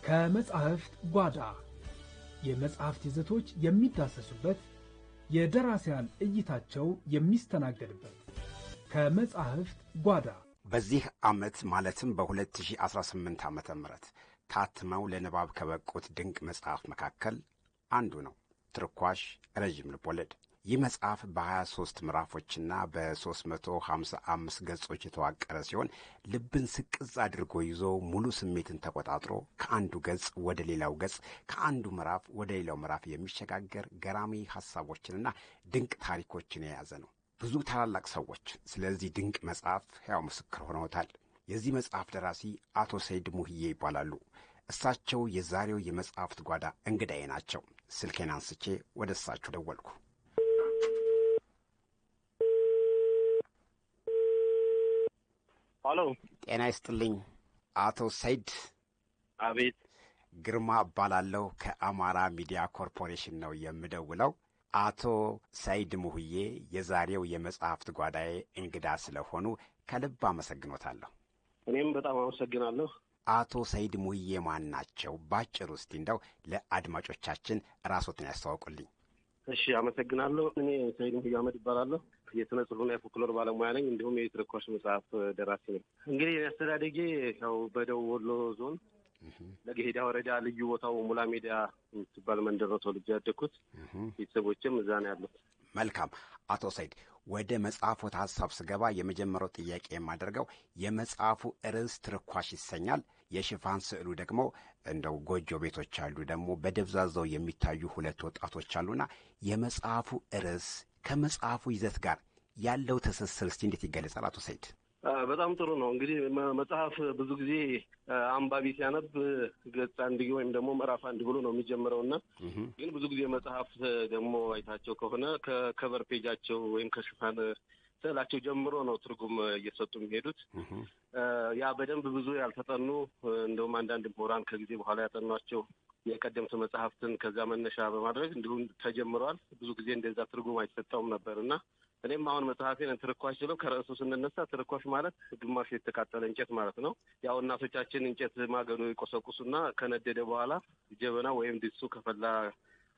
ከመጻሕፍት ጓዳ የመጻሕፍት ይዘቶች የሚዳሰሱበት፣ የደራሲያን እይታቸው የሚስተናገድበት ከመጻሕፍት ጓዳ። በዚህ ዓመት ማለትም በ2018 ዓ ም ታትመው ለንባብ ከበቁት ድንቅ መጽሐፍ መካከል አንዱ ነው ትርኳሽ ረዥም ልቦለድ። ይህ መጽሐፍ በ23 ምዕራፎችና በ355 ገጾች የተዋቀረ ሲሆን ልብን ስቅዝ አድርጎ ይዞ ሙሉ ስሜትን ተቆጣጥሮ ከአንዱ ገጽ ወደ ሌላው ገጽ፣ ከአንዱ ምዕራፍ ወደ ሌላው ምዕራፍ የሚሸጋገር ገራሚ ሐሳቦችንና ድንቅ ታሪኮችን የያዘ ነው። ብዙ ታላላቅ ሰዎች ስለዚህ ድንቅ መጽሐፍ ሕያው ምስክር ሆነውታል። የዚህ መጽሐፍ ደራሲ አቶ ሰይድ ሙህዬ ይባላሉ። እሳቸው የዛሬው የመጽሐፍት ጓዳ እንግዳዬ ናቸው። ስልኬን አንስቼ ወደ እሳቸው ደወልኩ። አሎ፣ ጤና ይስጥልኝ አቶ ሰይድ። አቤት። ግርማ እባላለሁ። ከአማራ ሚዲያ ኮርፖሬሽን ነው የምደውለው። አቶ ሰይድ ሙህዬ የዛሬው የመጽሐፍት ጓዳዬ እንግዳ ስለሆኑ ከልብ አመሰግኖታለሁ። እኔም በጣም አመሰግናለሁ። አቶ ሰይድ ሙህዬ ማን ናቸው? ባጭሩ እስቲ እንደው ለአድማጮቻችን ራስዎትን ያስተዋውቁልኝ። እሺ፣ አመሰግናለሁ። እኔ ሰይድ ሙህዬ አህመድ እባላለሁ። የስነ ጽሑፍና የፎክሎር ባለሙያ ነኝ። እንዲሁም የትርኳሽ መጽሐፍ ደራሲ ነኝ። እንግዲህ አስተዳደጌ ያው በደቡብ ወሎ ዞን ለገሄዳ ወረዳ ልዩ ቦታው ሙላ ሜዳ የምትባል መንደር ነው ተወልጄ ያደግኩት። ቤተሰቦችም እዛ ነው ያሉት። መልካም አቶ ሰይድ፣ ወደ መጽሐፎት ሀሳብ ስገባ የመጀመሪያው ጥያቄ የማደርገው የመጽሐፉ ርዕስ ትርኳሽ ይሰኛል። የሽፋን ስዕሉ ደግሞ እንደው ጎጆ ቤቶች አሉ፣ ደግሞ በደብዛዛው የሚታዩ ሁለት ወጣቶች አሉና የመጽሐፉ ርዕስ ከመጽሐፉ ይዘት ጋር ያለው ትስስር እስቲ እንዴት ይገለጻል አቶ ሰይድ? በጣም ጥሩ ነው። እንግዲህ መጽሐፍ ብዙ ጊዜ አንባቢ ሲያነብ ገጽ አንድ ወይም ደግሞ ምዕራፍ አንድ ብሎ ነው የሚጀምረው እና ግን ብዙ ጊዜ መጽሐፍ ደግሞ አይታቸው ከሆነ ከ cover page ኣቸው ወይም ከሽፋን ስዕላቸው ጀምሮ ነው ትርጉም እየሰጡ የሚሄዱት። ያ በደንብ ብዙ ያልተጠኑ፣ እንደውም አንዳንድ ምሁራን ከጊዜ በኋላ ያጠኗቸው የቀደምት መጽሐፍትን ከዛ መነሻ በማድረግ እንዲሁም ተጀምረዋል። ብዙ ጊዜ እንደዛ ትርጉም አይሰጠውም ነበር እና እኔም አሁን መጽሐፌን ትርኳሽ ስለው ከርዕሱ ስንነሳ ትርኳሽ ማለት ግማሹ የተቃጠለ እንጨት ማለት ነው። ያው እናቶቻችን እንጨት ማገዶ ይቆሰቁሱና ከነደደ በኋላ ጀበና ወይም ድስቱ ከፈላ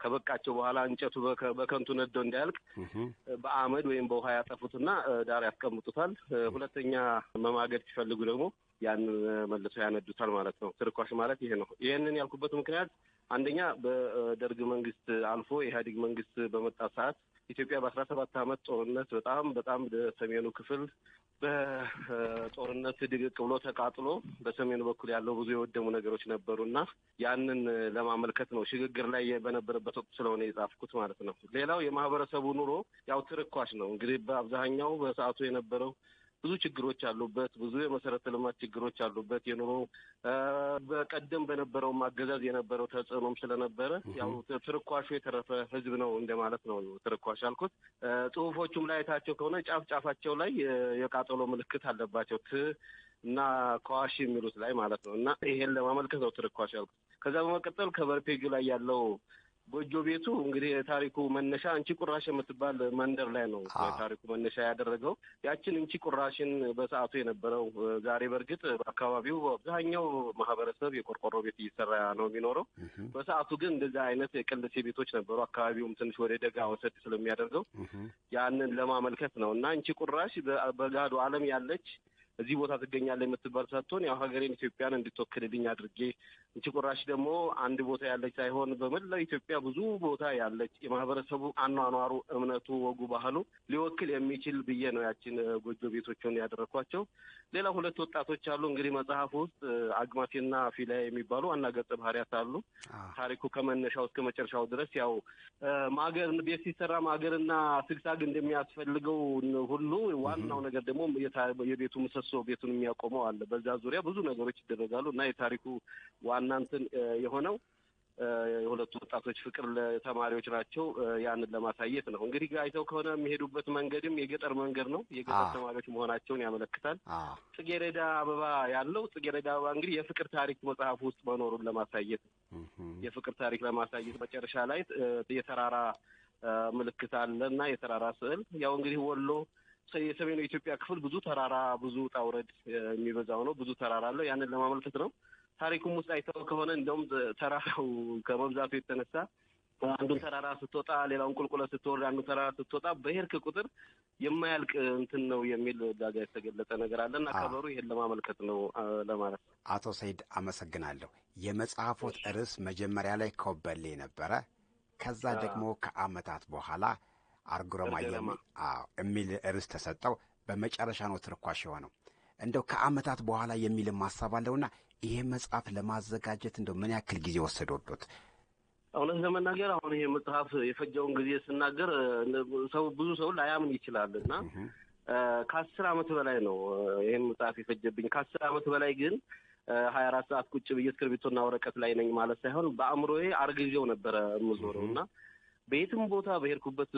ከበቃቸው በኋላ እንጨቱ በከንቱ ነዶ እንዳያልቅ በአመድ ወይም በውሃ ያጠፉትና ዳር ያስቀምጡታል። ሁለተኛ መማገድ ሲፈልጉ ደግሞ ያን መልሰው ያነዱታል ማለት ነው። ትርኳሽ ማለት ይሄ ነው። ይህንን ያልኩበት ምክንያት አንደኛ በደርግ መንግስት አልፎ የኢህአዴግ መንግስት በመጣ ሰዓት ኢትዮጵያ በ17 ዓመት ጦርነት በጣም በጣም ሰሜኑ ክፍል በጦርነት ድቅቅ ብሎ ተቃጥሎ በሰሜኑ በኩል ያለው ብዙ የወደሙ ነገሮች ነበሩና ያንን ለማመልከት ነው፣ ሽግግር ላይ በነበረበት ወቅት ስለሆነ የጻፍኩት ማለት ነው። ሌላው የማህበረሰቡ ኑሮ ያው ትርኳሽ ነው። እንግዲህ በአብዛኛው በሰዓቱ የነበረው ብዙ ችግሮች አሉበት። ብዙ የመሰረተ ልማት ችግሮች አሉበት። የኑሮ በቀደም በነበረው አገዛዝ የነበረው ተጽዕኖም ስለነበረ ያው ትርኳሹ የተረፈ ህዝብ ነው እንደማለት ነው ትርኳሽ አልኩት። ጽሁፎቹም ላይ አይታቸው ከሆነ ጫፍ ጫፋቸው ላይ የቃጠሎ ምልክት አለባቸው፣ ት እና ከዋሽ የሚሉት ላይ ማለት ነው። እና ይሄን ለማመልከት ነው ትርኳሽ ያልኩት። ከዛ በመቀጠል cover page ኡ ላይ ያለው ጎጆ ቤቱ እንግዲህ የታሪኩ መነሻ እንቺ ቁራሽ የምትባል መንደር ላይ ነው ታሪኩ መነሻ ያደረገው። ያችን እንቺ ቁራሽን በሰዓቱ የነበረው፣ ዛሬ በእርግጥ በአካባቢው አብዛኛው ማህበረሰብ የቆርቆሮ ቤት እየሰራ ነው የሚኖረው። በሰዓቱ ግን እንደዚህ አይነት የቅልሴ ቤቶች ነበሩ። አካባቢውም ትንሽ ወደ ደጋ ወሰድ ስለሚያደርገው ያንን ለማመልከት ነው እና እንቺ ቁራሽ በጋዶ ዓለም ያለች እዚህ ቦታ ትገኛለህ የምትባል ሳትሆን ያው ሀገሬን ኢትዮጵያን እንድትወክልልኝ አድርጌ፣ እንቺ ቁራሽ ደግሞ አንድ ቦታ ያለች ሳይሆን በመላው ኢትዮጵያ ብዙ ቦታ ያለች የማህበረሰቡ አኗኗሩ፣ እምነቱ፣ ወጉ፣ ባህሉ ሊወክል የሚችል ብዬ ነው ያችን ጎጆ ቤቶችን ያደረኳቸው። ሌላ ሁለት ወጣቶች አሉ። እንግዲህ መጽሐፉ ውስጥ አግማሴና ፊላ የሚባሉ ዋና ገጸ ባህሪያት አሉ። ታሪኩ ከመነሻው እስከ መጨረሻው ድረስ ያው ማገር ቤት ሲሰራ ማገርና ስግሳግ እንደሚያስፈልገው ሁሉ ዋናው ነገር ደግሞ የቤቱ ምሰሶ፣ ቤቱን የሚያቆመው አለ። በዛ ዙሪያ ብዙ ነገሮች ይደረጋሉ እና የታሪኩ ዋና እንትን የሆነው የሁለቱ ወጣቶች ፍቅር፣ ለተማሪዎች ናቸው። ያንን ለማሳየት ነው። እንግዲህ አይተው ከሆነ የሚሄዱበት መንገድም የገጠር መንገድ ነው። የገጠር ተማሪዎች መሆናቸውን ያመለክታል። ጽጌረዳ አበባ ያለው፣ ጽጌረዳ አበባ እንግዲህ የፍቅር ታሪክ መጽሐፍ ውስጥ መኖሩን ለማሳየት ነው። የፍቅር ታሪክ ለማሳየት መጨረሻ ላይ የተራራ ምልክት አለ እና የተራራ ስዕል፣ ያው እንግዲህ ወሎ የሰሜኑ የኢትዮጵያ ክፍል ብዙ ተራራ፣ ብዙ ውጣ ውረድ የሚበዛው ነው። ብዙ ተራራ አለው። ያንን ለማመልከት ነው። ታሪኩም ውስጥ አይተው ከሆነ እንደውም ተራራው ከመብዛቱ የተነሳ አንዱን ተራራ ስትወጣ ሌላውን ቁልቁለት ስትወርድ፣ አንዱን ተራራ ስትወጣ በሄድክ ቁጥር የማያልቅ እንትን ነው የሚል ዳጋ የተገለጸ ነገር አለ እና ከበሩ ይሄን ለማመልከት ነው ለማለት ነው። አቶ ሰይድ አመሰግናለሁ። የመጽሐፎት ርዕስ መጀመሪያ ላይ ኮበሌ ነበረ። ከዛ ደግሞ ከዓመታት በኋላ አርጉረማ የሚል ርዕስ ተሰጠው። በመጨረሻ ነው ትርኳሽ የሆነው። እንደው ከዓመታት በኋላ የሚልም ሀሳብ አለውና ይሄ መጽሐፍ ለማዘጋጀት እንደው ምን ያክል ጊዜ ወሰዶበት? እውነት ለመናገር አሁን ይሄ መጽሐፍ የፈጀውን ጊዜ ስናገር ሰው ብዙ ሰው ላያምን ይችላል እና ከ10 ዓመት በላይ ነው ይሄን መጽሐፍ የፈጀብኝ። ከ10 ዓመት በላይ ግን 24 ሰዓት ቁጭ ብዬ እስክርቢቶና ወረቀት ላይ ነኝ ማለት ሳይሆን በአእምሮዬ አርግዤው ነበረ የምዞረው እና በየትም ቦታ በሄድኩበት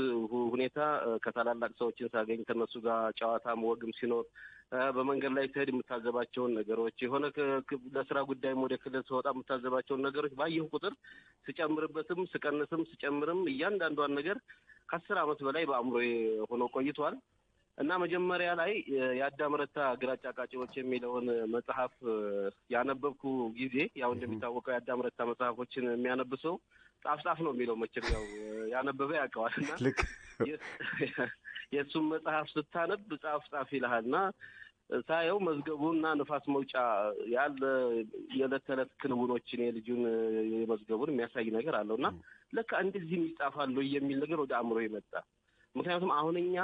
ሁኔታ ከታላላቅ ሰዎችን ሳገኝ ከነሱ ጋር ጨዋታም ወግም ሲኖር፣ በመንገድ ላይ ስሄድ የምታዘባቸውን ነገሮች፣ የሆነ ለስራ ጉዳይም ወደ ክልል ስወጣ የምታዘባቸውን ነገሮች ባየሁ ቁጥር ስጨምርበትም ስቀንስም ስጨምርም እያንዳንዷን ነገር ከ10 ዓመት በላይ በአእምሮዬ ሆኖ ቆይቷል። እና መጀመሪያ ላይ የአዳም ረታ ግራጫ ቃጭሎች የሚለውን መጽሐፍ ያነበብኩ ጊዜ፣ ያው እንደሚታወቀው የአዳም ረታ መጽሐፎችን የሚያነብ ሰው ጻፍ ጻፍ ነው የሚለው፣ መቼም ያው ያነበበ ያውቀዋል። እና የእሱን መጽሐፍ ስታነብ ጻፍ ጻፍ ይልሃል እና ሳየው መዝገቡና ንፋስ መውጫ ያለ የዕለት ተዕለት ክንውኖችን የልጁን የመዝገቡን የሚያሳይ ነገር አለው እና ለካ እንደዚህም ይጻፋሉ የሚል ነገር ወደ አእምሮ ይመጣ። ምክንያቱም አሁን እኛ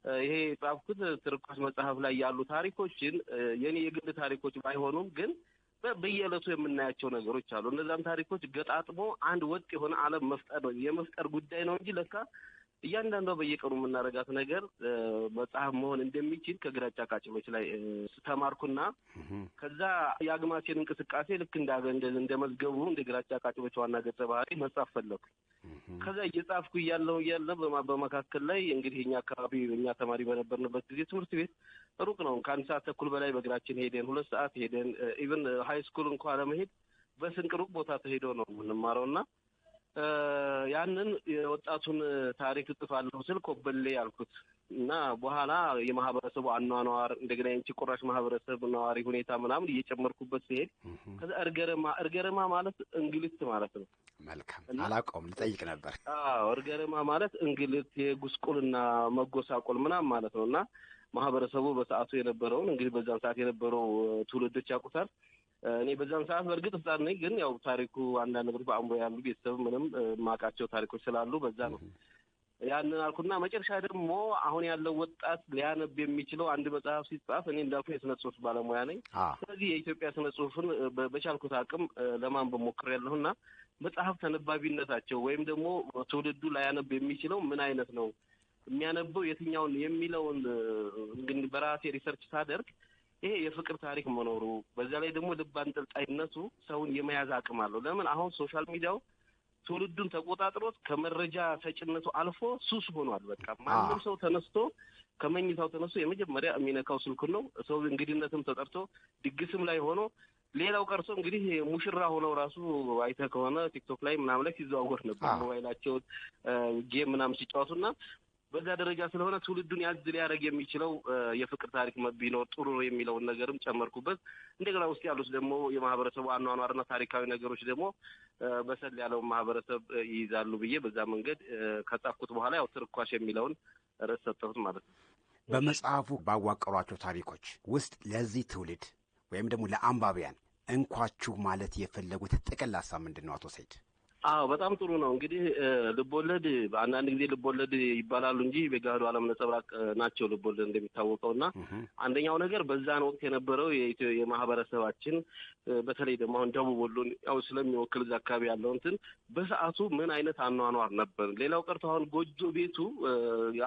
ይሄ የጻፍኩት ትርኳሽ መጽሐፍ ላይ ያሉ ታሪኮችን የኔ የግል ታሪኮች ባይሆኑም ግን በየዕለቱ የምናያቸው ነገሮች አሉ። እነዛን ታሪኮች ገጣጥሞ አንድ ወጥ የሆነ ዓለም መፍጠር ነው የመፍጠር ጉዳይ ነው እንጂ ለካ እያንዳንዷ በየቀኑ የምናደርጋት ነገር መጽሐፍ መሆን እንደሚችል ከግራጫ ቃጭሎች ላይ ተማርኩና ከዛ የአግማሴን እንቅስቃሴ ልክ እንደ መዝገቡ እንደ ግራጫ ቃጭሎች ዋና ገጸ ባህሪ መጻፍ ፈለኩ። ከዛ እየጻፍኩ እያለሁ እያለ በመካከል ላይ እንግዲህ እኛ አካባቢ እኛ ተማሪ በነበርንበት ጊዜ ትምህርት ቤት ሩቅ ነው። ከ1 ሰዓት ተኩል በላይ በእግራችን ሄደን፣ 2 ሰዓት ሄደን፣ even high school እንኳን ለመሄድ በስንቅ ሩቅ ቦታ ተሄዶ ነው የምንማረውና ያንን የወጣቱን ታሪክ እጽፋለሁ ስል ኮበሌ ያልኩት እና በኋላ የማህበረሰቡ አኗኗር እንደገና የእንቺ ቁራሽ ማህበረሰብ ነዋሪ ሁኔታ ምናምን እየጨመርኩበት ሲሄድ ከዛ እርገረማ፣ እርገረማ ማለት እንግልት ማለት ነው። መልካም፣ አላውቀውም፣ ልጠይቅ ነበር። አዎ፣ እርገረማ ማለት እንግልት፣ የጉስቁልና መጎሳቆል ምናምን ማለት ነው እና ማህበረሰቡ በሰዓቱ የነበረውን እንግዲህ በዛን ሰዓት የነበረው ትውልዶች ያውቁታል። እኔ በዛን ሰዓት በእርግጥ ህፃን ነኝ፣ ግን ያው ታሪኩ አንዳንድ ነገሮች በአእምሮ ያሉ ቤተሰብ ምንም የማውቃቸው ታሪኮች ስላሉ በዛ ነው ያንን አልኩና መጨረሻ ደግሞ አሁን ያለው ወጣት ሊያነብ የሚችለው አንድ መጽሐፍ ሲጻፍ እኔ እንዳልኩ የስነ ጽሁፍ ባለሙያ ነኝ። ስለዚህ የኢትዮጵያ ስነ ጽሁፍን በቻልኩት አቅም ለማንበብ ሞክሬያለሁና መጽሐፍ ተነባቢነታቸው ወይም ደግሞ ትውልዱ ላያነብ የሚችለው ምን አይነት ነው፣ የሚያነበው የትኛውን የሚለውን እንግዲህ በራሴ research ሳደርግ ይሄ የፍቅር ታሪክ መኖሩ በዛ ላይ ደግሞ ልብ አንጠልጣይነቱ ሰውን የመያዝ አቅም አለው። ለምን አሁን social media ው ትውልዱን ተቆጣጥሮት ከመረጃ ሰጭነቱ አልፎ ሱስ ሆኗል። በቃ ማንም ሰው ተነስቶ ከመኝታው ተነስቶ የመጀመሪያ የሚነካው ስልኩን ነው። ሰው እንግድነትም ተጠርቶ ድግስም ላይ ሆኖ ሌላው ቀርቶ እንግዲህ ሙሽራ ሆነው ራሱ አይተህ ከሆነ ቲክቶክ ላይ ምናምን ላይ ሲዘዋወር ነበር ሞባይላቸውን game ምናምን ሲጫወቱና በዛ ደረጃ ስለሆነ ትውልዱን ያዝ ሊያደርግ የሚችለው የፍቅር ታሪክ ቢኖር ጥሩ ነው የሚለውን ነገርም ጨመርኩበት። እንደገና ውስጥ ያሉት ደግሞ የማህበረሰቡ አኗኗርና ታሪካዊ ነገሮች ደግሞ በሰል ያለውን ማህበረሰብ ይይዛሉ ብዬ በዛ መንገድ ከጻፍኩት በኋላ ያው ትርኳሽ የሚለውን ርዕስ ሰጠሁት ማለት ነው። በመጽሐፉ ባዋቀሯቸው ታሪኮች ውስጥ ለዚህ ትውልድ ወይም ደግሞ ለአንባቢያን እንኳችሁ ማለት የፈለጉት ጥቅል ሀሳብ ምንድን ነው አቶ ሰይድ? አዎ፣ በጣም ጥሩ ነው። እንግዲህ ልቦለድ በአንዳንድ ጊዜ ልቦለድ ይባላሉ እንጂ የገሃዱ ዓለም ነጸብራቅ ናቸው ልቦለድ እንደሚታወቀው እና አንደኛው ነገር በዛን ወቅት የነበረው የማህበረሰባችን በተለይ ደግሞ አሁን ደቡብ ወሎን ያው ስለሚወክል እዛ አካባቢ ያለው እንትን በሰዓቱ ምን አይነት አኗኗር ነበር። ሌላው ቀርቶ አሁን ጎጆ ቤቱ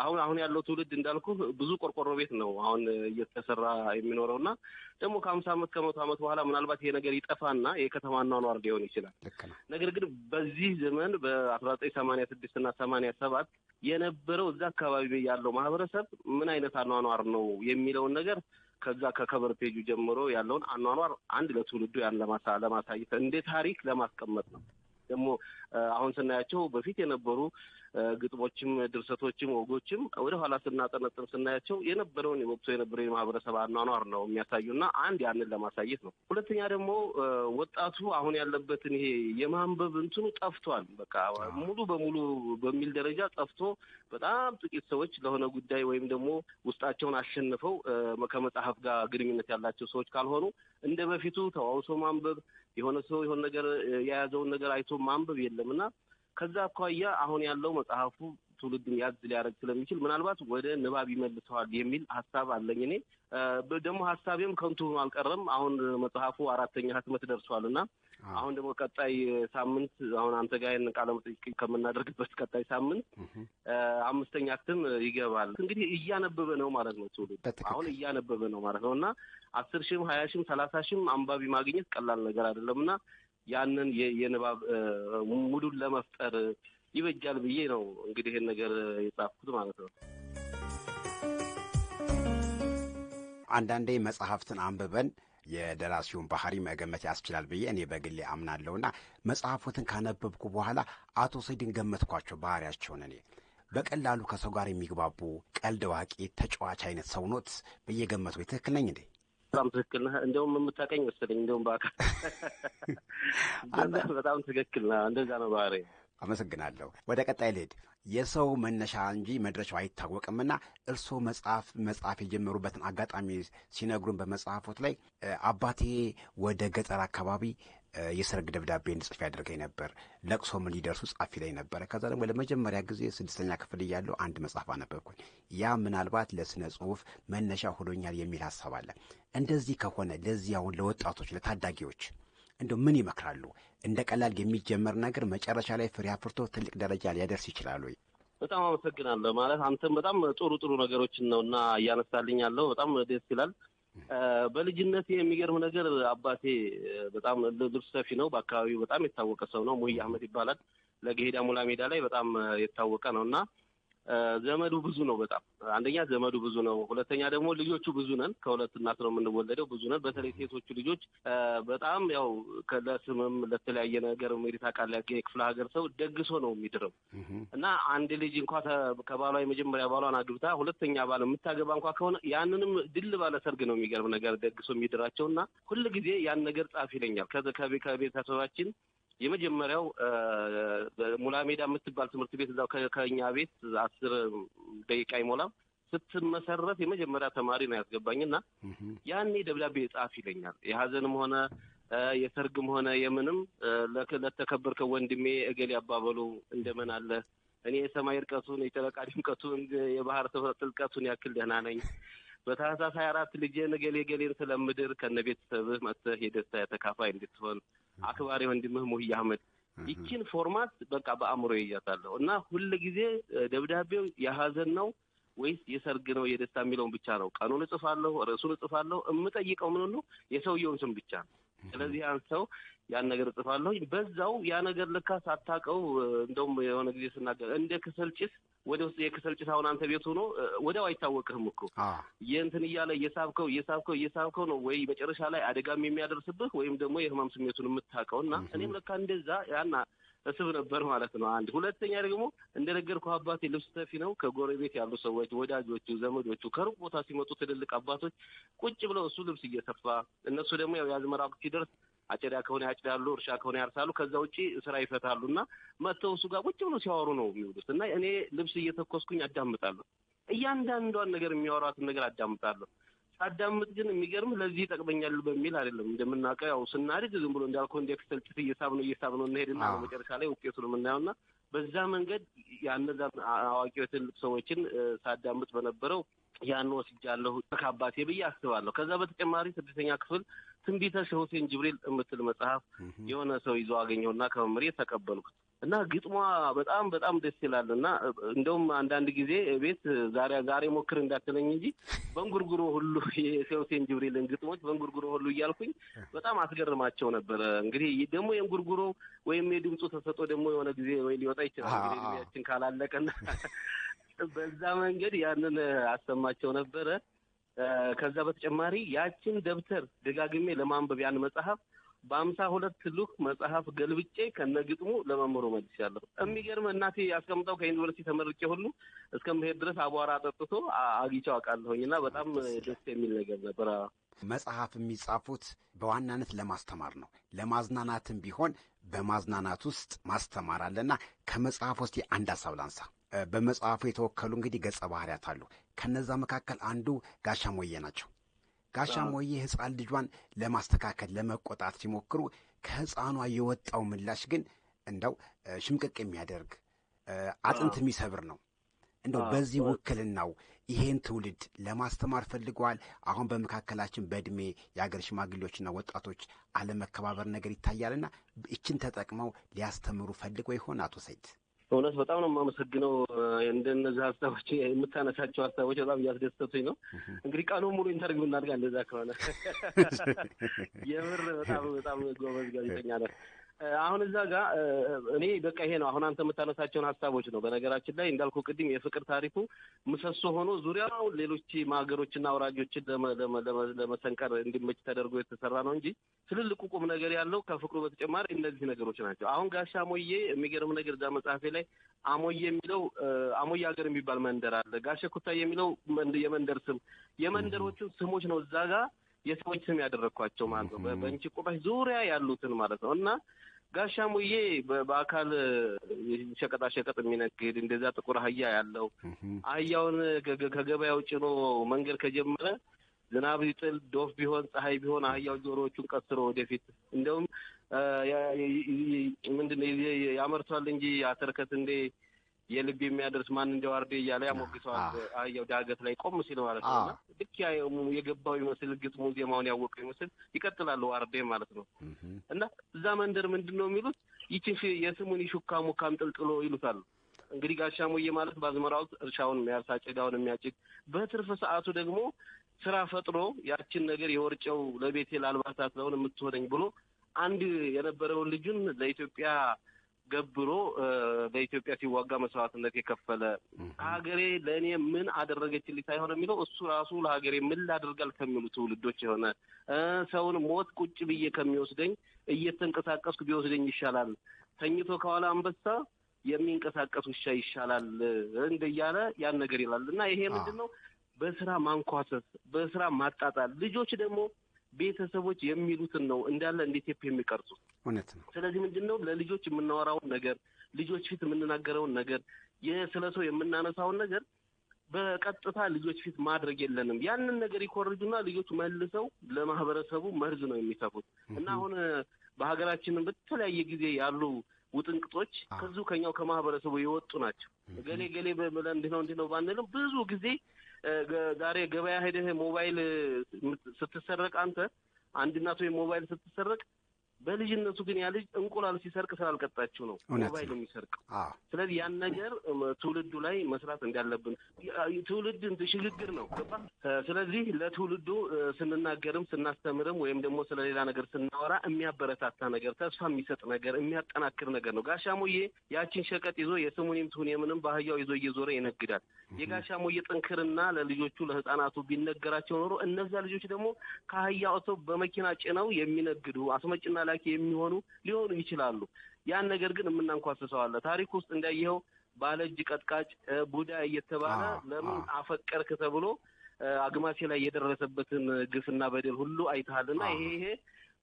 አሁን አሁን ያለው ትውልድ እንዳልኩ ብዙ ቆርቆሮ ቤት ነው አሁን እየተሰራ የሚኖረውና ደግሞ ከ50 ዓመት ከ100 ዓመት በኋላ ምናልባት ይሄ ነገር ይጠፋና የከተማ አኗኗር ሊሆን ይችላል። ነገር ግን በዚህ ዘመን በ1986 እና 87 የነበረው እዛ አካባቢ ያለው ማህበረሰብ ምን አይነት አኗኗር ነው የሚለውን ነገር ከዛ ከ cover page ኡ ጀምሮ ያለውን አኗኗር አንድ ለትውልዱ ያን ለማሳየት እንደ ታሪክ ለማስቀመጥ ነው። ደግሞ አሁን ስናያቸው በፊት የነበሩ ግጥሞችም ድርሰቶችም ወጎችም ወደ ኋላ ስናጠነጥን ስናያቸው የነበረውን ወቅቱ የነበረው የማህበረሰብ አኗኗር ነው የሚያሳዩና አንድ ያንን ለማሳየት ነው። ሁለተኛ ደግሞ ወጣቱ አሁን ያለበትን ይሄ የማንበብ እንትኑ ጠፍቷል። በቃ ሙሉ በሙሉ በሚል ደረጃ ጠፍቶ በጣም ጥቂት ሰዎች ለሆነ ጉዳይ ወይም ደግሞ ውስጣቸውን አሸንፈው ከመጽሐፍ ጋር ግንኙነት ያላቸው ሰዎች ካልሆኑ እንደ በፊቱ ተዋውሶ ማንበብ የሆነ ሰው የሆነ ነገር የያዘውን ነገር አይቶ ማንበብ የለምና ከዛ አኳያ አሁን ያለው መጽሐፉ ትውልድን ያዝ ሊያደርግ ስለሚችል ምናልባት ወደ ንባብ ይመልሰዋል የሚል ሀሳብ አለኝ። እኔ ደግሞ ሀሳቤም ከንቱ ሆኖ አልቀረም። አሁን መጽሐፉ 4ኛ ህትመት ደርሷልና አሁን ደግሞ ቀጣይ ሳምንት አሁን አንተ ጋር ይሄን ቃለ መጠይቅ ከምናደርግበት ቀጣይ ሳምንት 5ኛ እትም ይገባል። እንግዲህ እያነበበ ነው ማለት ነው ትውልድ አሁን እያነበበ ነው ማለት ነውና 10 ሺህም 20 ሺህም 30 ሺህም አንባቢ ማግኘት ቀላል ነገር አይደለምና ያንን የንባብ ሙዱን ለመፍጠር ይበጃል ብዬ ነው እንግዲህ ይሄን ነገር የጻፍኩት ማለት ነው። አንዳንዴ መጽሐፍትን አንብበን የደራሲውን ባህሪ መገመት ያስችላል ብዬ እኔ በግሌ አምናለሁና መጽሐፎትን ካነበብኩ በኋላ አቶ ሰይድን ገመትኳቸው ባህሪያቸውን። እኔ በቀላሉ ከሰው ጋር የሚግባቡ ቀልድ አዋቂ ተጫዋች አይነት ሰው ኖት ብዬ ገመትኩ። ትክክል ነኝ እንዴ? በጣም ትክክል ነህ። እንደውም የምታቀኝ መሰለኝ። እንደውም በአካል በጣም ትክክል ነህ። እንደዛ ነው ባህሪ። አመሰግናለሁ። ወደ ቀጣይ ልሂድ። የሰው መነሻ እንጂ መድረሻው አይታወቅምና እርሶ መጽሐፍ የጀመሩበትን አጋጣሚ ሲነግሩን በመጽሐፎት ላይ አባቴ ወደ ገጠር አካባቢ የሰርግ ደብዳቤ እንድጽፍ ያደርገኝ ነበር፣ ለቅሶም ሊደርሱ ጻፊ ላይ ነበር። ከዛ ደግሞ ለመጀመሪያ ጊዜ 6ኛ ክፍል እያለሁ አንድ መጽሐፍ አነበብኩኝ። ያ ምናልባት ለስነ ጽሁፍ መነሻ ሆኖኛል የሚል ሐሳብ አለ። እንደዚህ ከሆነ ለዚህ አሁን ለወጣቶች ለታዳጊዎች እንደው ምን ይመክራሉ? እንደ ቀላል የሚጀመር ነገር መጨረሻ ላይ ፍሬ አፍርቶ ትልቅ ደረጃ ሊያደርስ ይችላል ወይ? በጣም አመሰግናለሁ። ማለት አንተም በጣም ጥሩ ጥሩ ነገሮችን ነውና እያነሳልኝ ያለው በጣም ደስ ይላል። በልጅነቴ የሚገርም ነገር አባቴ በጣም ልብስ ሰፊ ነው፣ በአካባቢው በጣም የታወቀ ሰው ነው። ሙሂ አህመድ ይባላል። ለገሄዳ ሙላ ሜዳ ላይ በጣም የታወቀ ነውና ዘመዱ ብዙ ነው። በጣም አንደኛ ዘመዱ ብዙ ነው፣ ሁለተኛ ደግሞ ልጆቹ ብዙ ነን። ከሁለት እናት ነው የምንወለደው፣ ብዙ ነን። በተለይ ሴቶቹ ልጆች በጣም ያው ለስምም ለተለያየ ነገር እንግዲህ ታውቃለህ የክፍለ ሀገር ሰው ደግሶ ነው የሚድረው እና አንድ ልጅ እንኳን ከባሏ የመጀመሪያ ባሏን አግብታ ሁለተኛ ባል የምታገባ እንኳን ከሆነ ያንንም ድል ባለ ሰርግ ነው የሚገርም ነገር ደግሶ የሚድራቸውና ሁሉ ጊዜ ያን ነገር ጻፍ ይለኛል። ከቤተሰባችን የመጀመሪያው ሙላ ሜዳ የምትባል ትምህርት ቤት እዛው ከኛ ቤት 10 ደቂቃ አይሞላም ስትመሰረት የመጀመሪያ ተማሪ ነው ያስገባኝና ያኔ ደብዳቤ ጻፍ ይለኛል። የሀዘንም ሆነ የሰርግም ሆነ የምንም ለተከበርከው ወንድሜ እገሌ አባበሉ እንደምን አለ፣ እኔ የሰማይ ርቀቱን የጨረቃ ድምቀቱን የባህር ጥልቀቱን ያክል ደህና ነኝ፣ በታህሳስ 24 ልጄን እገሌ እገሌን ስለምድር ከነቤተሰብህ መጥተህ የደስታ ተካፋይ እንድትሆን አክባሪ ወንድምህ ሙሂ አህመድ። ይቺን format በቃ በአእምሮ ይያታለሁ እና ሁሉ ጊዜ ደብዳቤው የሀዘን ነው ወይስ የሰርግ ነው የደስታ የሚለውን ብቻ ነው። ቀኑን እጽፋለሁ፣ ርዕሱን እጽፋለሁ። የምጠይቀው ምን ነው የሰውየውን ስም ብቻ ነው። ስለዚህ ያን ሰው ያን ነገር እጽፋለሁ። በዛው ያ ነገር ለካ ሳታውቀው እንደውም የሆነ ጊዜ ስናገር እንደ ክሰል ጭስ ወደ ውስጥ የክሰል ጭስ አሁን አንተ ቤት ሆኖ ወዲያው አይታወቅህም እኮ የእንትን እያለ እየሳብከው እየሳብከው እየሳብከው ነው ወይ መጨረሻ ላይ አደጋም የሚያደርስብህ ወይም ደግሞ የህመም ስሜቱን የምታውቀውና እኔም ለካ እንደዛ ያና እስብ ነበር ማለት ነው። አንድ ሁለተኛ ደግሞ እንደነገርኩህ አባቴ ልብስ ሰፊ ነው። ከጎረቤት ያሉ ሰዎች ወዳጆቹ፣ ዘመዶቹ ከሩቅ ቦታ ሲመጡ ትልልቅ አባቶች ቁጭ ብለው እሱ ልብስ እየሰፋ እነሱ ደግሞ ያው የአዝመራ ወቅት ሲደርስ አጨዳ ከሆነ ያጭዳሉ፣ እርሻ ከሆነ ያርሳሉ። ከዛ ውጪ ስራ ይፈታሉና መጥተው እሱ ጋር ቁጭ ብለው ሲያወሩ ነው የሚውሉት። እና እኔ ልብስ እየተኮስኩኝ አዳምጣለሁ። እያንዳንዷን ነገር የሚያወራትን ነገር አዳምጣለሁ። ሳዳምጥ ግን የሚገርም ለዚህ ይጠቅመኛል በሚል አይደለም። እንደምናውቀው ያው ስናድግ ዝም ብሎ እንዳልከው እንደ ክሰል ጭስ እየሳብነው እየሳብነው እንሄድና መጨረሻ ላይ ውጤቱን የምናየውና በዛ መንገድ ያነዛ አዋቂ ትልቅ ሰዎችን ሳዳምጥ በነበረው ያን ወስጃለሁ ከአባቴ ብዬ አስባለሁ። ከዛ በተጨማሪ 6ኛ ክፍል ትንቢተ ሼህ ሁሴን ጅብሪል የምትል መጽሐፍ የሆነ ሰው ይዞ አገኘውና ከመምህሬ ተቀበልኩት እና ግጥሟ በጣም በጣም ደስ ይላል። እና እንደውም አንዳንድ ጊዜ ቤት ዛሬ ዛሬ ሞክር እንዳትለኝ እንጂ በእንጉርጉሮ ሁሉ የሼህ ሁሴን ጅብሪልን ግጥሞች በእንጉርጉሮ ሁሉ እያልኩኝ በጣም አስገርማቸው ነበር። እንግዲህ ደግሞ የእንጉርጉሮ ወይም የድምፁ ተሰጥኦ ደግሞ የሆነ ጊዜ ወይ ሊወጣ ይችላል እንግዲህ እድሜያችን ካላለቀና በዛ መንገድ ያንን አሰማቸው ነበረ። ከዛ በተጨማሪ ያችን ደብተር ደጋግሜ ለማንበብ ያን መጽሐፍ በ52 ሉክ መጽሐፍ ገልብጬ ከነግጥሙ ለመምህሩ መልሻለሁ። የሚገርም እናቴ ያስቀምጠው ከዩኒቨርሲቲ ተመርቄ ሁሉ እስከምሄድ ድረስ አቧራ አጠጥቶ አግኝቼው አውቃለሁኝ እና በጣም ደስ የሚል ነገር ነበር። መጽሐፍ የሚጻፉት በዋናነት ለማስተማር ነው። ለማዝናናትም ቢሆን በማዝናናት ውስጥ ማስተማር አለና ከመጽሐፍ ውስጥ አንድ ሀሳብ ላንሳ። በመጽሐፉ የተወከሉ እንግዲህ ገጸ ባህሪያት አሉ። ከነዛ መካከል አንዱ ጋሻ ሞዬ ናቸው። ጋሻ ሞዬ ሕፃን ልጇን ለማስተካከል ለመቆጣት ሲሞክሩ ከሕፃኗ የወጣው ምላሽ ግን እንደው ሽምቅቅ የሚያደርግ አጥንት የሚሰብር ነው። እንደው በዚህ ውክልናው ይሄን ትውልድ ለማስተማር ፈልገዋል። አሁን በመካከላችን በእድሜ የአገር ሽማግሌዎችና ወጣቶች አለመከባበር ነገር ይታያልና ይችን ተጠቅመው ሊያስተምሩ ፈልገው ይሆን አቶ ሰይድ? እውነት በጣም ነው የማመሰግነው። እንደነዚህ ሀሳቦች የምታነሳቸው ሀሳቦች በጣም እያስደሰቱኝ ነው። እንግዲህ ቀኑን ሙሉ interview እናድርጋ እንደዛ ከሆነ። የምር በጣም በጣም ጎበዝ ጋዜጠኛ ነህ። አሁን እዛ ጋር እኔ በቃ ይሄ ነው አሁን አንተ የምታነሳቸውን ሀሳቦች ነው። በነገራችን ላይ እንዳልኩ ቅድም የፍቅር ታሪኩ ምሰሶ ሆኖ ዙሪያውን ሌሎች ማገሮችና አውራጆችን ለመሰንቀር እንዲመች ተደርጎ የተሰራ ነው እንጂ ትልልቁ ቁም ነገር ያለው ከፍቅሩ በተጨማሪ እነዚህ ነገሮች ናቸው። አሁን ጋሻ ሞዬ የሚገርም ነገር እዛ መጽሐፌ ላይ አሞዬ የሚለው አሞዬ ሀገር የሚባል መንደር አለ። ጋሸ ኩታ የሚለው የመንደር ስም የመንደሮቹን ስሞች ነው እዛ ጋር የሰዎች ስም ያደረግኳቸው ማለት ነው። በእንቺ ቁራሽ ዙሪያ ያሉትን ማለት ነው። እና ጋሻ ሙዬ በአካል ሸቀጣ ሸቀጥ የሚነግድ እንደዛ ጥቁር አህያ ያለው አህያውን ከገበያው ጭኖ መንገድ ከጀመረ ዝናብ ይጥል ዶፍ ቢሆን ፀሐይ ቢሆን አህያው ጆሮዎቹን ቀስሮ ወደፊት እንደውም ምንድነው ያመርቷል እንጂ አተርከት እንዴ የልብ የሚያደርስ ማን እንደው አርዴ እያለ ያሞግሰዋል። አህያው ዳገት ላይ ቆም ሲል ማለት ነው። ልክ የገባው ይመስል ግጥሙ ዜማውን ያወቀው ይመስል ይቀጥላል ዋርዴ ማለት ነው። እና እዛ መንደር ምንድነው የሚሉት ይቺን የስሙን ሹካ ሙካም ጥልጥሎ ይሉታል። እንግዲህ ጋሻ ሙዬ ማለት ባዝመራው እርሻውን የሚያርስ አጨዳውን የሚያጭድ በትርፍ ሰዓቱ ደግሞ ስራ ፈጥሮ ያችን ነገር የወርጨው ለቤቴ ላልባሳት ለውን የምትሆነኝ ብሎ አንድ የነበረውን ልጁን ለኢትዮጵያ ገብሮ በኢትዮጵያ ሲዋጋ መስዋዕትነት የከፈለ ሀገሬ ለኔ ምን አደረገችልኝ ሳይሆን የሚለው እሱ ራሱ ለሀገሬ ምን ላደርጋል ከሚሉ ትውልዶች የሆነ ሰውን ሞት ቁጭ ብዬ ከሚወስደኝ እየተንቀሳቀስኩ ቢወስደኝ ይሻላል፣ ተኝቶ ከኋላ አንበሳ የሚንቀሳቀስ ውሻ ይሻላል እንደያለ ያን ነገር ይላል። እና ይሄ ምንድነው በስራ ማንኳሰስ፣ በስራ ማጣጣል። ልጆች ደግሞ ቤተሰቦች የሚሉትን ነው እንዳለ እንደ ቴፕ የሚቀርጹት። እውነት ነው። ስለዚህ ምንድነው ለልጆች የምናወራውን ነገር፣ ልጆች ፊት የምንናገረውን ነገር፣ የስለ ሰው የምናነሳውን ነገር በቀጥታ ልጆች ፊት ማድረግ የለንም። ያንን ነገር ይኮርጁና ልጆች መልሰው ለማህበረሰቡ መርዝ ነው የሚሰፉት። እና አሁን በሀገራችንም በተለያየ ጊዜ ያሉ ውጥንቅጦች ከዚሁ ከኛው ከማህበረሰቡ የወጡ ናቸው። ገሌ ገሌ ብለን እንዲህ ነው እንዲህ ነው ባንልም ብዙ ጊዜ ዛሬ ገበያ ሄደህ ሞባይል ስትሰረቅ አንተ አንድ እናት ወይ ሞባይል ስትሰረቅ በልጅነቱ ግን ያ ልጅ እንቁላል ሲሰርቅ ስላልቀጣችው ነው ሞባይል የሚሰርቀው። ስለዚህ ያን ነገር ትውልዱ ላይ መስራት እንዳለብን ትውልድ ሽግግር ነው። ስለዚህ ለትውልዱ ስንናገርም ስናስተምርም ወይም ደግሞ ስለሌላ ነገር ስናወራ የሚያበረታታ ነገር፣ ተስፋ የሚሰጥ ነገር፣ የሚያጠናክር ነገር ነው። ጋሻ ሙዬ ያችን ሸቀጥ ይዞ የስሙኒም ትሁን የምንም ባህያው ይዞ እየዞረ ይነግዳል። የጋሻ ሙዬ ጥንክርና ለልጆቹ ለህፃናቱ ቢነገራቸው ኖሮ እነዛ ልጆች ደግሞ ከአህያ ወጥተው በመኪና ጭነው የሚነግዱ አስመጭና ላኪ የሚሆኑ ሊሆኑ ይችላሉ። ያን ነገር ግን የምናንኳስሰው አለ። ታሪክ ውስጥ እንዳየኸው ባለእጅ ቀጥቃጭ ቡዳ እየተባለ ለምን አፈቀርክ ተብሎ አግማሴ ላይ የደረሰበትን ግፍና በደል ሁሉ አይተሃልና ይሄ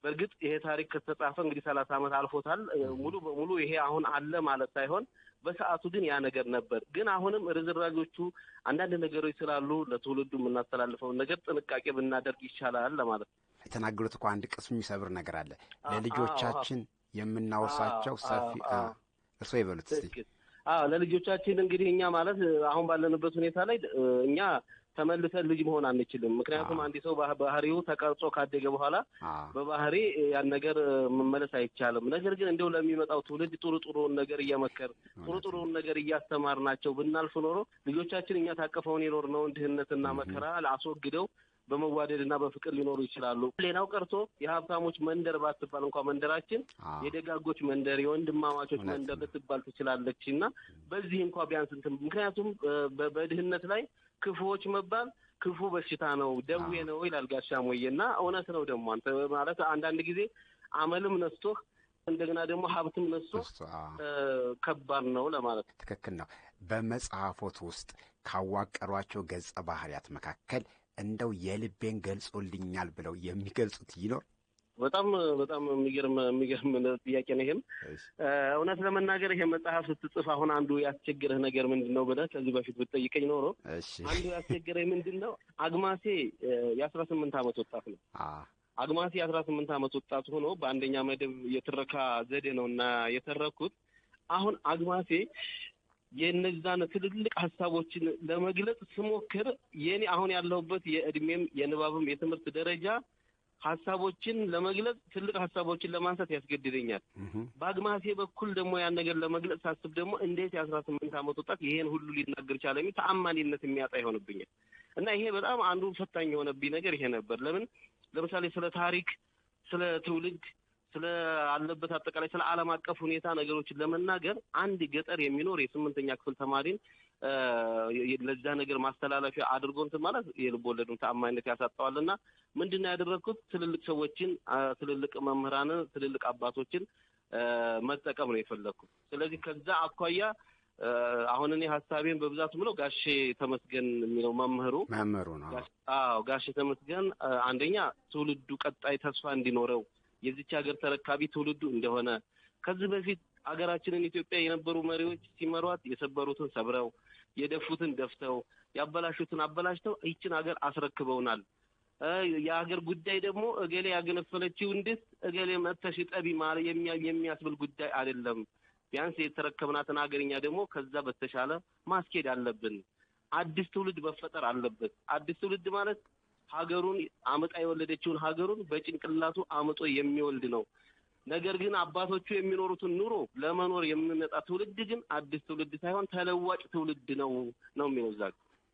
በእርግጥ ይሄ ታሪክ ከተጻፈ እንግዲህ 30 ዓመት አልፎታል። ሙሉ በሙሉ ይሄ አሁን አለ ማለት ሳይሆን በሰዓቱ ግን ያ ነገር ነበር። ግን አሁንም ርዝራዦቹ አንዳንድ ነገሮች ስላሉ ለትውልዱ የምናስተላልፈውን ነገር ጥንቃቄ ብናደርግ ይሻላል ለማለት ነው። የተናገሩት እኮ አንድ ቅስም የሚሰብር ነገር አለ። ለልጆቻችን የምናወርሳቸው ሰፊ እርሶ ይበሉት እስቲ። አዎ ለልጆቻችን እንግዲህ እኛ ማለት አሁን ባለንበት ሁኔታ ላይ እኛ ተመልሰን ልጅ መሆን አንችልም። ምክንያቱም አንድ ሰው ባህሪው ተቀርጾ ካደገ በኋላ በባህሪ ያን ነገር መመለስ አይቻልም። ነገር ግን እንደው ለሚመጣው ትውልድ ጥሩ ጥሩውን ነገር እየመከር ጥሩ ጥሩውን ነገር እያስተማርናቸው ብናልፍ ኖሮ ልጆቻችን እኛ ታቀፈውን የኖርነውን ድህነትና መከራ አስወግደው በመዋደድና በፍቅር ሊኖሩ ይችላሉ። ሌላው ቀርቶ የሀብታሞች መንደር ባትባል እንኳን መንደራችን የደጋጎች መንደር፣ የወንድማማቾች መንደር ልትባል ትችላለች። እና በዚህ እንኳን ቢያንስ እንትን ምክንያቱም በድህነት ላይ ክፉዎች መባል ክፉ በሽታ ነው፣ ደዌ ነው ይላል ጋሻ ሞዬ። እና እውነት ነው ደግሞ አንተ ማለት አንዳንድ ጊዜ አመልም ነስቶህ እንደገና ደግሞ ሀብትም ነስቶህ ከባድ ነው ለማለት ነው። ትክክል ነው። በመጽሐፎት ውስጥ ካዋቀሯቸው ገጸ ባህሪያት መካከል እንደው የልቤን ገልጾልኛል ብለው የሚገልጹት ይኖር? በጣም በጣም የሚገርም ጥያቄ ነው። ይሄም እውነት ለመናገር ይሄ መጽሐፍ ስትጽፍ አሁን አንዱ ያስቸግረህ ነገር ምንድነው ብለህ ከዚህ በፊት ብትጠይቀኝ ኖሮ አንዱ ያስቸግረኝ ምንድነው፣ አግማሴ የ18 ዓመት ወጣት ነው። አግማሴ የ18 ዓመት ወጣት ሆኖ በአንደኛ መደብ የትረካ ዘዴ ነውና የተረኩት። አሁን አግማሴ የነዛን ትልልቅ ሐሳቦችን ለመግለጽ ስሞክር የኔ አሁን ያለሁበት የእድሜም የንባብም የትምህርት ደረጃ ሐሳቦችን ለመግለጽ ትልቅ ሐሳቦችን ለማንሳት ያስገድደኛል። በአግማሴ በኩል ደግሞ ያን ነገር ለመግለጽ ሳስብ ደግሞ እንዴት የ18 ዓመት ወጣት ይሄን ሁሉ ሊናገር ቻለ የሚል ተአማኒነት የሚያጣ ይሆንብኛል። እና ይሄ በጣም አንዱ ፈታኝ የሆነብኝ ነገር ይሄ ነበር። ለምን ለምሳሌ ስለ ታሪክ፣ ስለ ትውልድ፣ ስለ አለበት አጠቃላይ ስለ ዓለም አቀፍ ሁኔታ ነገሮችን ለመናገር አንድ ገጠር የሚኖር የስምንተኛ ክፍል ተማሪን ለዛ ነገር ማስተላለፊያ አድርጎ እንትን ማለት የልብ ወለዱን ተአማኒነት ያሳጣዋልና ምንድነው ያደረኩት? ትልልቅ ሰዎችን፣ ትልልቅ መምህራንን፣ ትልልቅ አባቶችን መጠቀም ነው የፈለኩት። ስለዚህ ከዛ አኳያ አሁን እኔ ሐሳቤን በብዛት ምለው ጋሼ ተመስገን የሚለው መምህሩ ነው። አዎ ጋሼ ተመስገን አንደኛ ትውልዱ ቀጣይ ተስፋ እንዲኖረው የዚች ሀገር ተረካቢ ትውልዱ እንደሆነ፣ ከዚህ በፊት ሀገራችንን ኢትዮጵያ የነበሩ መሪዎች ሲመሯት የሰበሩትን ሰብረው፣ የደፉትን ደፍተው፣ ያበላሹትን አበላሽተው ይችን ሀገር አስረክበውናል። የሀገር ጉዳይ ደግሞ እገሌ ያገነፈለችው እንድት እገሌ መጥተሽ ጠቢ ማለት የሚያስብል ጉዳይ አይደለም። ቢያንስ የተረከብናትን ሀገርኛ ደግሞ ከዛ በተሻለ ማስኬድ አለብን። አዲስ ትውልድ መፈጠር አለበት። አዲስ ትውልድ ማለት ሀገሩን አመጣ የወለደችውን ሀገሩን በጭንቅላቱ አመጦ የሚወልድ ነው። ነገር ግን አባቶቹ የሚኖሩትን ኑሮ ለመኖር የሚመጣ ትውልድ ግን አዲስ ትውልድ ሳይሆን ተለዋጭ ትውልድ ነው ነው የሚለው እዛ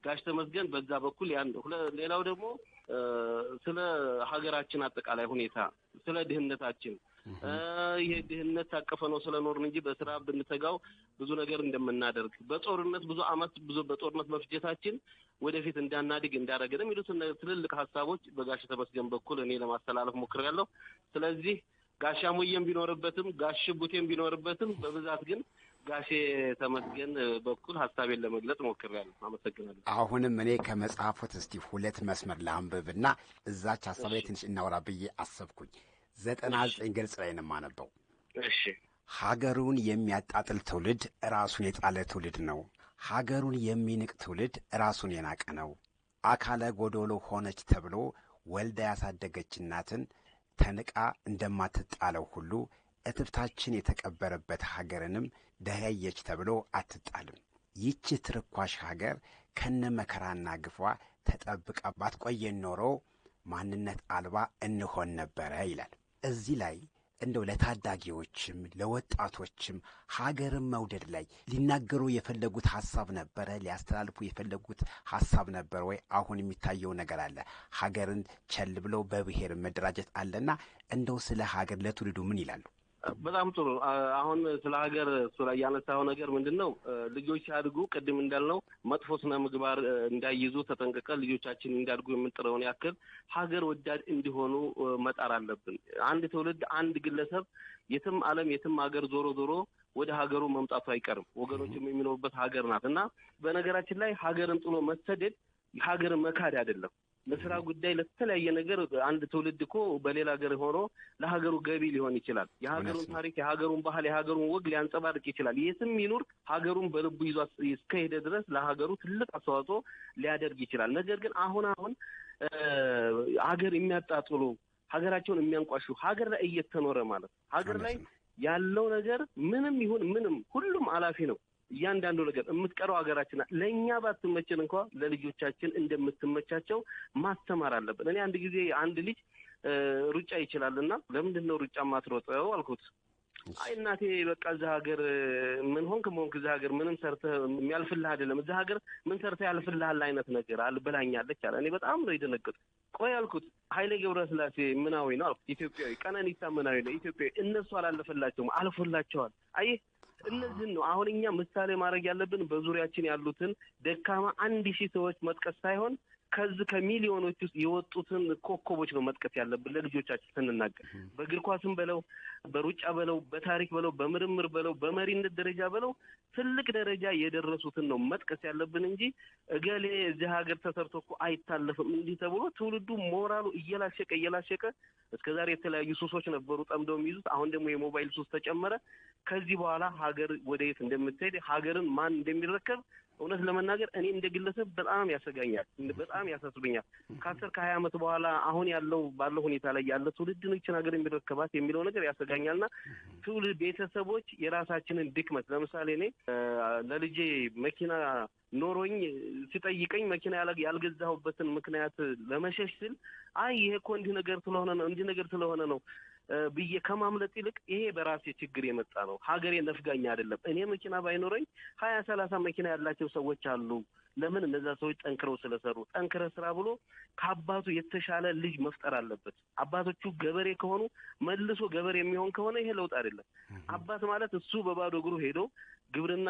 ጋሽ ተመስገን በዛ በኩል ያን። ሌላው ደግሞ ስለ ሀገራችን አጠቃላይ ሁኔታ፣ ስለ ድህነታችን፣ ይሄ ድህነት ታቀፈ ነው ስለኖርን እንጂ በስራ ብንተጋው ብዙ ነገር እንደምናደርግ፣ በጦርነት ብዙ አመት ብዙ በጦርነት መፍጀታችን ወደፊት እንዳናድግ እንዳደረገን የሚሉትን ትልልቅ ሐሳቦች በጋሽ ተመስገን በኩል እኔ ለማስተላለፍ ሞክሬያለሁ። ስለዚህ ጋሽ አሞየም ቢኖርበትም ጋሽ ቡቴም ቢኖርበትም በብዛት ግን ጋሼ ተመስገን በኩል ሐሳቤን ለመግለጽ ሞክሬያለሁ። አመሰግናለሁ። አሁንም እኔ ከመጽሐፎት እስቲ ሁለት መስመር ላንብብና እዛች ሐሳብ ላይ ትንሽ እናወራ ብዬ አሰብኩኝ። 99 ገጽ ላይ ነው የማነበው። እሺ። ሀገሩን የሚያጣጥል ትውልድ ራሱን የጣለ ትውልድ ነው። ሀገሩን የሚንቅ ትውልድ ራሱን የናቀ ነው። አካለ ጎዶሎ ሆነች ተብሎ ወልዳ ያሳደገች እናትን ተንቃ እንደማትጣለው ሁሉ እትብታችን የተቀበረበት ሀገርንም ደኸየች ተብሎ አትጣልም። ይህች ትርኳሽ ሀገር ከነመከራና ግፏ ተጠብቃ ባትቆየን ኖሮ ማንነት አልባ እንሆን ነበረ ይላል። እዚህ ላይ እንደው ለታዳጊዎችም ለወጣቶችም ሀገርን መውደድ ላይ ሊናገሩ የፈለጉት ሐሳብ ነበረ፣ ሊያስተላልፉ የፈለጉት ሐሳብ ነበር ወይ? አሁን የሚታየው ነገር አለ፣ ሀገርን ቸል ብለው በብሔር መደራጀት አለና እንደው ስለ ሀገር ለትውልዱ ምን ይላሉ? በጣም ጥሩ። አሁን ስለ ሀገር እሱ ላይ ያነሳው ነገር ምንድነው? ልጆች ሲያድጉ ቅድም እንዳልነው መጥፎ ስነ ምግባር እንዳይይዙ ተጠንቅቀን ልጆቻችን እንዲያድጉ የምንጥረውን ያክል ሀገር ወዳድ እንዲሆኑ መጣር አለብን። አንድ ትውልድ አንድ ግለሰብ የትም ዓለም የትም ሀገር ዞሮ ዞሮ ወደ ሀገሩ መምጣቱ አይቀርም። ወገኖችም የሚኖሩበት ሀገር ናት እና በነገራችን ላይ ሀገርን ጥሎ መሰደድ ሀገርን መካድ አይደለም። ለስራ ጉዳይ ለተለያየ ነገር አንድ ትውልድ እኮ በሌላ ሀገር ሆኖ ለሀገሩ ገቢ ሊሆን ይችላል። የሀገሩን ታሪክ፣ የሀገሩን ባህል፣ የሀገሩን ወግ ሊያንጸባርቅ ይችላል። የትም ይኑር ሀገሩን በልቡ ይዞ እስከሄደ ድረስ ለሀገሩ ትልቅ አስተዋጽኦ ሊያደርግ ይችላል። ነገር ግን አሁን አሁን ሀገር የሚያጣጥሉ፣ ሀገራቸውን የሚያንቋሹ፣ ሀገር ላይ እየተኖረ ማለት ሀገር ላይ ያለው ነገር ምንም ይሁን ምንም ሁሉም አላፊ ነው። እያንዳንዱ ነገር የምትቀረው ሀገራችን ለኛ ባትመቸን እንኳን ለልጆቻችን እንደምትመቻቸው ማስተማር አለብን። እኔ አንድ ጊዜ አንድ ልጅ ሩጫ ይችላልና ለምንድነው ሩጫ ማትሮጠው አልኩት። አይ እናቴ በቃ እዛ ሀገር ምን ሆንክ ሆንክ እዛ ሀገር ምንም ሰርተህ የሚያልፍልህ አይደለም፣ እዛ ሀገር ምን ሰርተህ ያልፍልሃል አይነት ነገር አልበላኛለች አለ። እኔ በጣም ነው የደነገጥኩት። ቆይ አልኩት፣ ኃይሌ ገብረስላሴ ምናዊ ነው አልኩት፣ ኢትዮጵያዊ፣ ቀነኒሳ ምናዊ ነው ኢትዮጵያዊ፣ እነሱ አላለፈላቸውም አልፎላቸዋል። አየህ እነዚህን ነው አሁን እኛ ምሳሌ ማድረግ ያለብን። በዙሪያችን ያሉትን ደካማ 1000 ሰዎች መጥቀስ ሳይሆን ከዚህ ከሚሊዮኖች ውስጥ የወጡትን ኮከቦች ነው መጥቀስ ያለብን ለልጆቻችን ስንናገር። በእግር ኳስም በለው፣ በሩጫ በለው፣ በታሪክ በለው፣ በምርምር በለው፣ በመሪነት ደረጃ በለው ትልቅ ደረጃ የደረሱትን ነው መጥቀስ ያለብን እንጂ እገሌ እዚህ ሀገር ተሰርቶ እኮ አይታለፍም እንዲህ ተብሎ ትውልዱ ሞራሉ እየላሸቀ እየላሸቀ፣ እስከዛሬ የተለያዩ ሱሶች ነበሩ ጠምደው የሚይዙት፣ አሁን ደግሞ የሞባይል ሱስ ተጨመረ። ከዚህ በኋላ ሀገር ወደ የት እንደምትሄድ፣ ሀገርን ማን እንደሚረከብ እውነት ለመናገር እኔ እንደ ግለሰብ በጣም ያሰጋኛል፣ በጣም ያሳስበኛል። ከ10 ከ20 ዓመት በኋላ አሁን ያለው ባለው ሁኔታ ላይ ያለ ትውልድ ነው ይችን ሀገር የሚረከባት የሚለው ነገር ያሰጋኛልና ትውልድ ቤተሰቦች የራሳችንን ድክመት፣ ለምሳሌ እኔ ለልጄ መኪና ኖሮኝ ሲጠይቀኝ መኪና ያልገዛሁበትን ምክንያት ለመሸሽ ስል አይ ይሄ እኮ እንዲህ ነገር ስለሆነ ነው፣ እንዲህ ነገር ስለሆነ ነው ብዬ ከማምለጥ ይልቅ ይሄ በራሴ ችግር የመጣ ነው፣ ሀገሬ ነፍጋኝ አይደለም። እኔ መኪና ባይኖረኝ 20 30 መኪና ያላቸው ሰዎች አሉ። ለምን? እነዛ ሰዎች ጠንክረው ስለሰሩ። ጠንክረ ስራ ብሎ ከአባቱ የተሻለ ልጅ መፍጠር አለበት። አባቶቹ ገበሬ ከሆኑ መልሶ ገበሬ የሚሆን ከሆነ ይሄ ለውጥ አይደለም። አባት ማለት እሱ በባዶ እግሩ ሄዶ ግብርና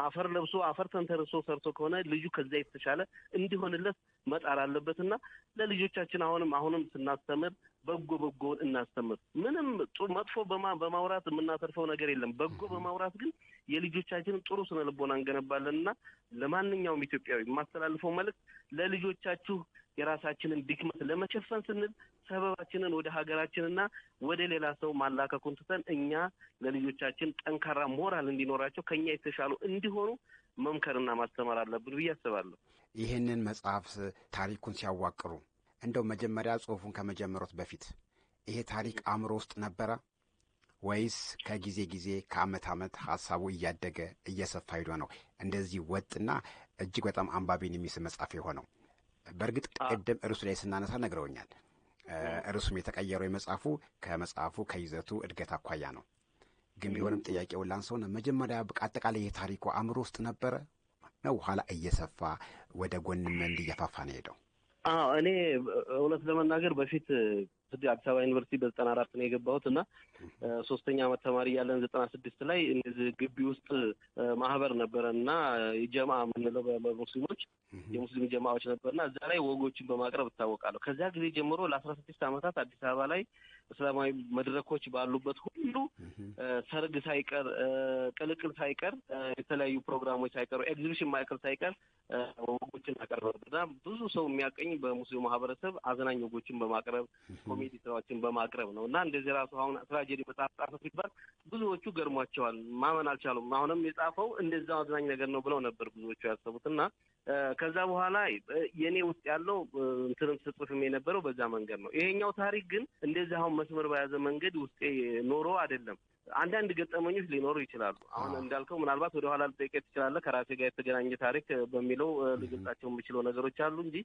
አፈር ለብሶ አፈር ተንተርሶ ሰርቶ ከሆነ ልጁ ከዛ የተሻለ እንዲሆንለት መጣር አለበትና ለልጆቻችን አሁንም አሁንም ስናስተምር በጎ በጎውን እናስተምር። ምንም መጥፎ በማውራት የምናተርፈው ነገር የለም። በጎ በማውራት ግን የልጆቻችንን ጥሩ ስነ ልቦና እንገነባለንና ለማንኛውም ኢትዮጵያዊ የማስተላልፈው መልእክት ለልጆቻችሁ የራሳችንን ድክመት ለመሸፈን ስንል ሰበባችንን ወደ ሀገራችንና ወደ ሌላ ሰው ማላከኩን ትተን እኛ ለልጆቻችን ጠንካራ ሞራል እንዲኖራቸው፣ ከኛ የተሻሉ እንዲሆኑ መምከርና ማስተማር አለብን ብዬ አስባለሁ። ይህንን መጽሐፍ ታሪኩን ሲያዋቅሩ እንደው መጀመሪያ ጽሑፉን ከመጀመሮት በፊት ይሄ ታሪክ አእምሮ ውስጥ ነበረ ወይስ ከጊዜ ጊዜ ከዓመት ዓመት ሀሳቡ እያደገ እየሰፋ ሂዶ ነው እንደዚህ ወጥና እጅግ በጣም አንባቢን የሚስብ መጽሐፍ የሆነው? በእርግጥ ቅድም እርሱ ላይ ስናነሳ ነግረውኛል። እርሱም የተቀየረው የመጽሐፉ ከመጽሐፉ ከይዘቱ እድገት አኳያ ነው። ግን ቢሆንም ጥያቄውን ላንሳውና መጀመሪያ አጠቃላይ የታሪኩ አእምሮ ውስጥ ነበረ ነው ኋላ እየሰፋ ወደ ጎን መንድ እየፋፋ ነው ሄደው? አዎ፣ እኔ እውነት ለመናገር በፊት አዲስ አበባ ዩኒቨርሲቲ በ94 ነው የገባሁት እና ሶስተኛ ዓመት ተማሪ እያለን 96 ላይ እንደዚህ ግቢ ውስጥ ማህበር ነበረ እና ጀማ የምንለው በሙስሊሞች የሙስሊም ጀማዎች ነበርና እዛ ላይ ወጎችን በማቅረብ እታወቃለሁ። ከዚያ ጊዜ ጀምሮ ለ16 ዓመታት አዲስ አበባ ላይ እስላማዊ መድረኮች ባሉበት ሁሉ ሰርግ ሳይቀር፣ ቅልቅል ሳይቀር፣ የተለያዩ ፕሮግራሞች ሳይቀሩ፣ ኤግዚቢሽን ማዕከል ሳይቀር ወጎችን አቀርብ እና ብዙ ሰው የሚያቀኝ በሙስሊሙ ማህበረሰብ አዝናኝ ወጎችን በማቅረብ፣ ኮሜዲ ስራዎችን በማቅረብ ነው። እና እንደዚህ ራሱ አሁን ትራጀዲ መጽሐፍ ጻፈ ሲባል ብዙዎቹ ገርሟቸዋል፣ ማመን አልቻሉም። አሁንም የጻፈው እንደዛው አዝናኝ ነገር ነው ብለው ነበር ብዙዎቹ ያሰቡት። እና ከዛ በኋላ የኔ ውስጥ ያለው እንትንም ስጽፍም የነበረው በዛ መንገድ ነው። ይሄኛው ታሪክ ግን እንደዚህ አሁን መስመር በያዘ መንገድ ውስጤ ኖሮ አይደለም። አንዳንድ ገጠመኞች ሊኖሩ ይችላሉ። አሁን እንዳልከው ምናልባት ወደ ኋላ ልጠይቀኝ ትችላለህ። ከራሴ ጋር የተገናኘ ታሪክ በሚለው ልገልጻቸው የምችለው ነገሮች አሉ እንጂ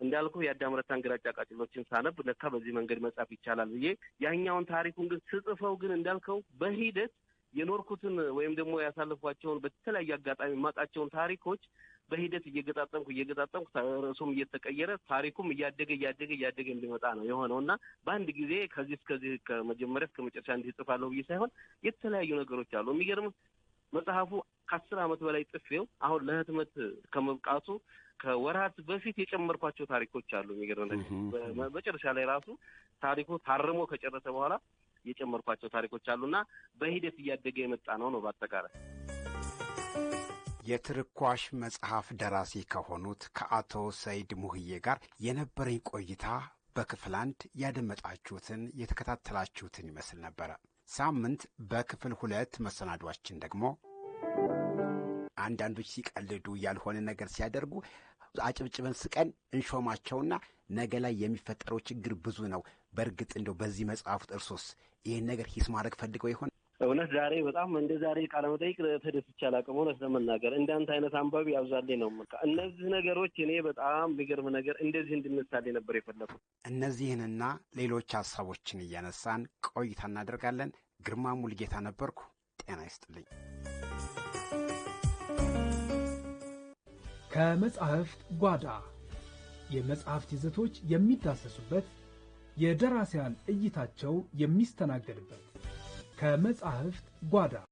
እንዳልኩ የአዳም ረታን ግራጫ ቃጭሎችን ሳነብ ለካ በዚህ መንገድ መጻፍ ይቻላል ብዬ ያኛውን ታሪኩን ግን ስጽፈው ግን እንዳልከው በሂደት የኖርኩትን ወይም ደግሞ ያሳለፍኳቸውን በተለያየ አጋጣሚ የማውቃቸውን ታሪኮች በሂደት እየገጣጠምኩ እየገጣጠምኩ ርዕሱም እየተቀየረ ታሪኩም እያደገ እያደገ እያደገ እንዲመጣ ነው የሆነው። እና በአንድ ጊዜ ከዚህ እስከዚህ ከመጀመሪያ እስከ መጨረሻ እንዲህ እጽፋለሁ ብዬ ሳይሆን የተለያዩ ነገሮች አሉ። የሚገርም መጽሐፉ ከ10 ዓመት በላይ ጽፌው አሁን ለህትመት ከመብቃቱ ከወራት በፊት የጨመርኳቸው ታሪኮች አሉ። የሚገርም ነገር መጨረሻ ላይ ራሱ ታሪኩ ታርሞ ከጨረሰ በኋላ የጨመርኳቸው ታሪኮች አሉና በሂደት እያደገ የመጣ ነው በአጠቃላይ። የትርኳሽ መጽሐፍ ደራሲ ከሆኑት ከአቶ ሰይድ ሙህዬ ጋር የነበረኝ ቆይታ በክፍል አንድ ያደመጣችሁትን የተከታተላችሁትን ይመስል ነበረ። ሳምንት በክፍል ሁለት መሰናዷችን ደግሞ አንዳንዶች ሲቀልዱ ያልሆነ ነገር ሲያደርጉ አጨብጭበን ስቀን እንሾማቸውና ነገ ላይ የሚፈጠረው ችግር ብዙ ነው። በእርግጥ እንደው በዚህ መጽሐፍ እርሶስ ይህን ነገር ሂስ ማድረግ ፈልገው ይሆን? እውነት ዛሬ በጣም እንደ ዛሬ ቃለ መጠይቅ ተደስቼ አላውቅም። እውነት ለመናገር እንዳንተ አይነት አንባቢ ያብዛልኝ ነው። በቃ እነዚህ ነገሮች እኔ በጣም የሚገርም ነገር እንደዚህ እንድነሳልኝ ነበር የፈለኩት። እነዚህንና ሌሎች ሀሳቦችን እያነሳን ቆይታ እናደርጋለን። ግርማ ሙሉጌታ ነበርኩ። ጤና ይስጥልኝ። ከመጽሐፍት ጓዳ፣ የመጽሐፍት ይዘቶች የሚዳሰሱበት፣ የደራሲያን እይታቸው የሚስተናገድበት ከመጽሐፍት ጓዳ።